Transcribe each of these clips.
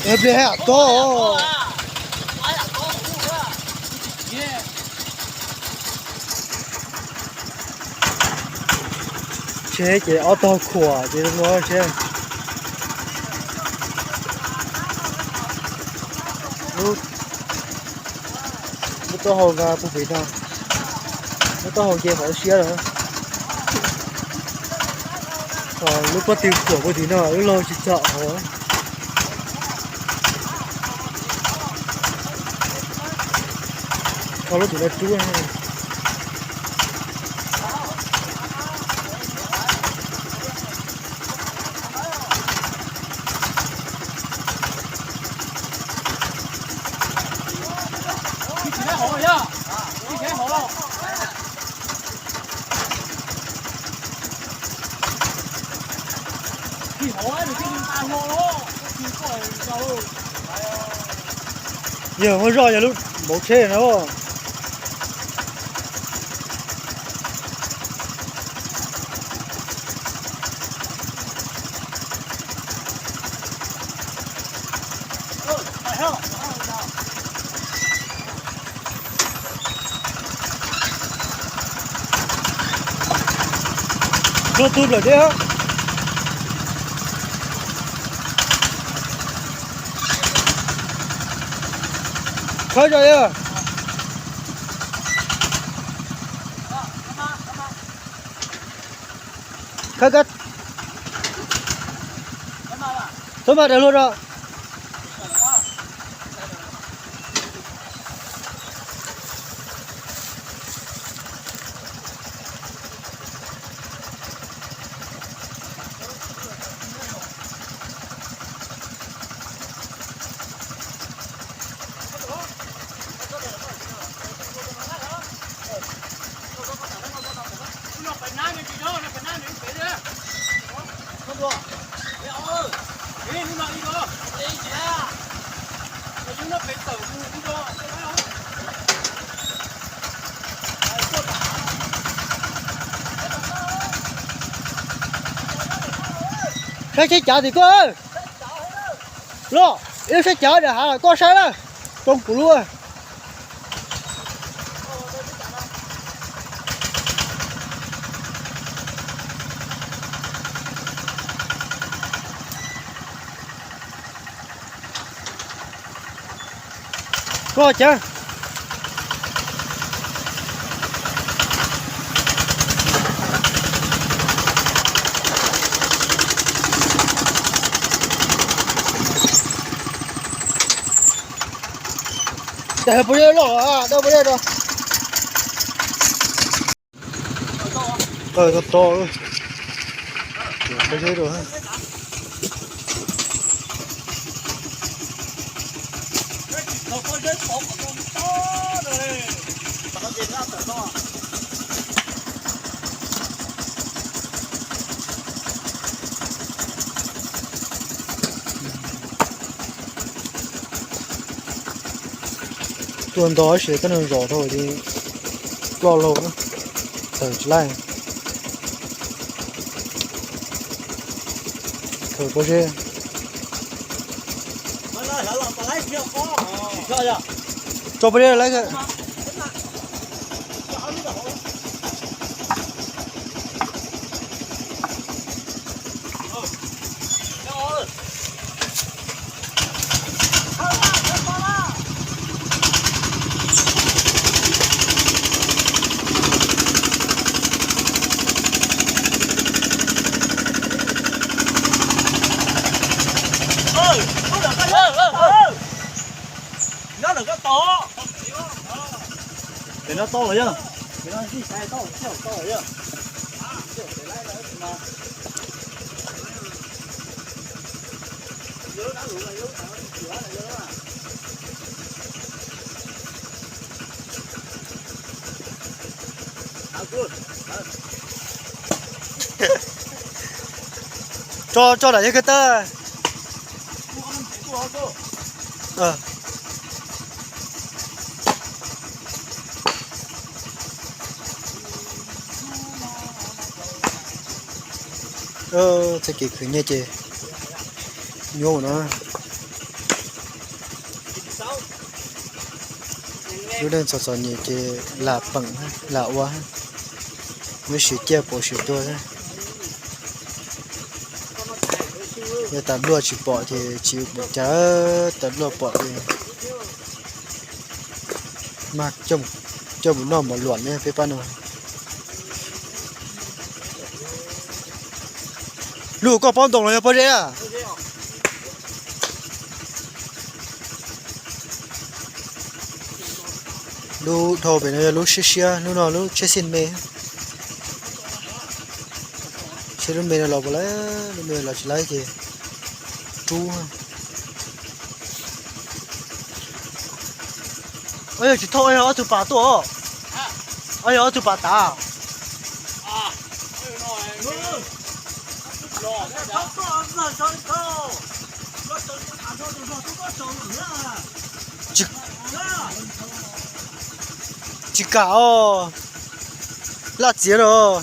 Pliag hais tod. Tsheb ces ob tog khuam ces lub tsheb, lub, lub taub hau nkag puag pem no, lub taub hau nce qhov siab lawm. Lub pob tw khuam puag tim no, lub laug tsis txog hauv. Kho lub tus no rub. Yog muaj zoj yog lub npauv tsheb na. Tua tus lawm thiab. Khawb zoj yog. Khawb kab. Txhob maj dag luag rau. Saib tsheb cav tim koj. Los, ib lub tsheb cav daim hav koj saib na, rau kuv lub. Koj cav. Dag pov zeb loj, dag pov zeb rau. Qawg to to, pov zeb rau. Tuaj nto ib sim kab nag zos dhau ces ploj laug, tawm tsis laij. Khaws pob zeb. Tso pob zeb lawm. Pem no tau lawm yog. Tso, tso daim yawg kawg tawg. Txoj kev khwv nyiaj ces nyuaj no. Lub neej txom txom nyem ces lam peem lam ua, muab siv ciaj pom siv tuag xwb. Yog tas npluaj tsis pom ces tsis ua cas, tas npluaj pom ces mag coj mus noj mov luam ne peb pab no. Lub koj paub ntoo los yog pob zeb a? Lub dhau pem no yog lub siab siab, lub no lub tsheb xij me. Seb lub me no los puas lawm, lub me los tsis laib ces rub. Yog tsis thauj yog ob tug pas tuaj, yog ob tug pas tav. Tsis kam os, laj txiav los.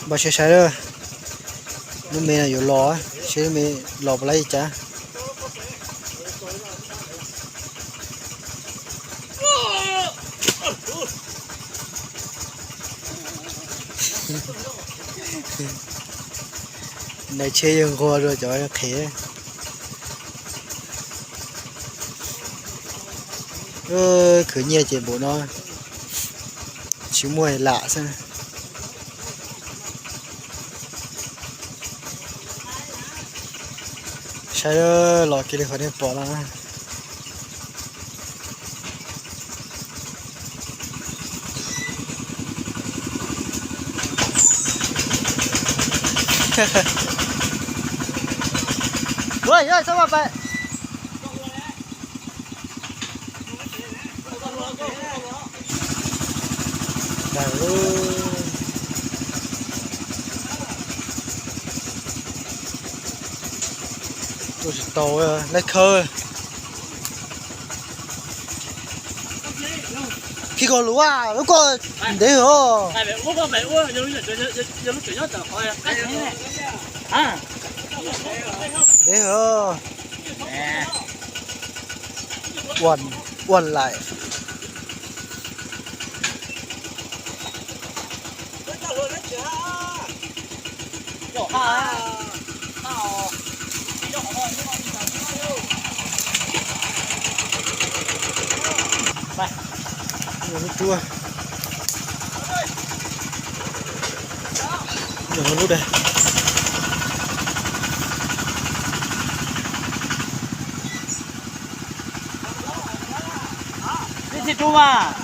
Npaj siab saib lub me no yuav los, seb lub me los puas laib li cas. Nais tsheb yeej nquag dua cov qhev. Khwv nyiaj ces npaum no, tsis muaj lam xwb. Saib los kiag li qhov nej pom no. Tuaj tsis tau, lawv khawb. Khij koj lus a, lub koj ntev hwv os. Ntev hwv os. Ua, ua laim. Lub tsuab. Lub da. Peb txhij rub mas.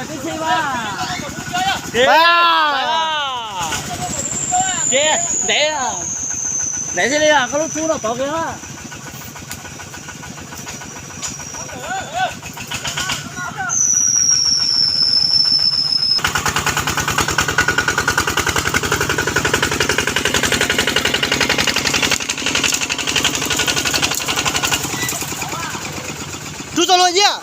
Peb txhij mas. Ces ntev, ntev thiaj li koj lub tsuab no tod kiag na. Rub txoj hlua nciab.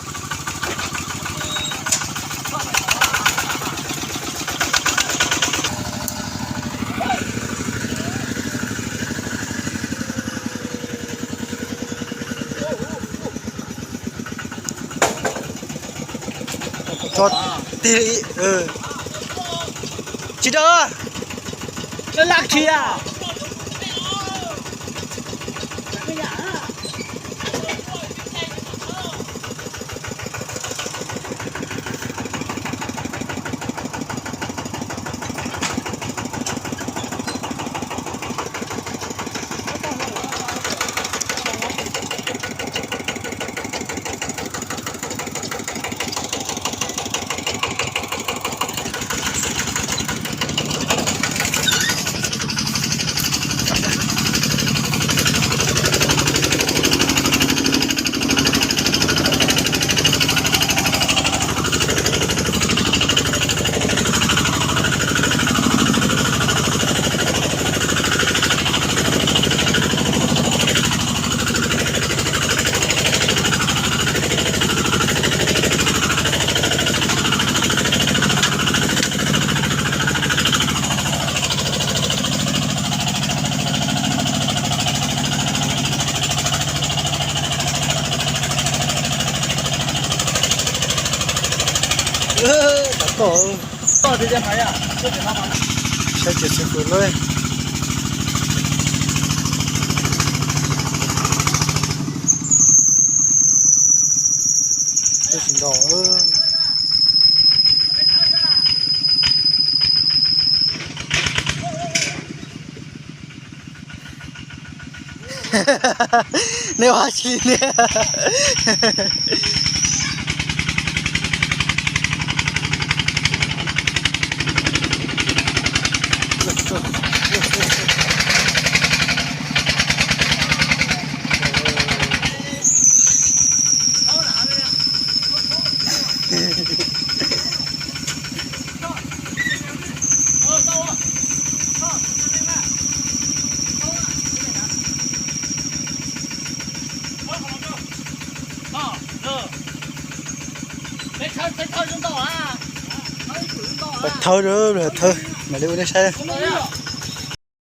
Tso tig li. Tsis dawb. Laj tsis a. Saib ces xwb pw lawm. Twb tsis nto. Nej ua tsi ne? Thawb, thawb, mam li ua nej saib.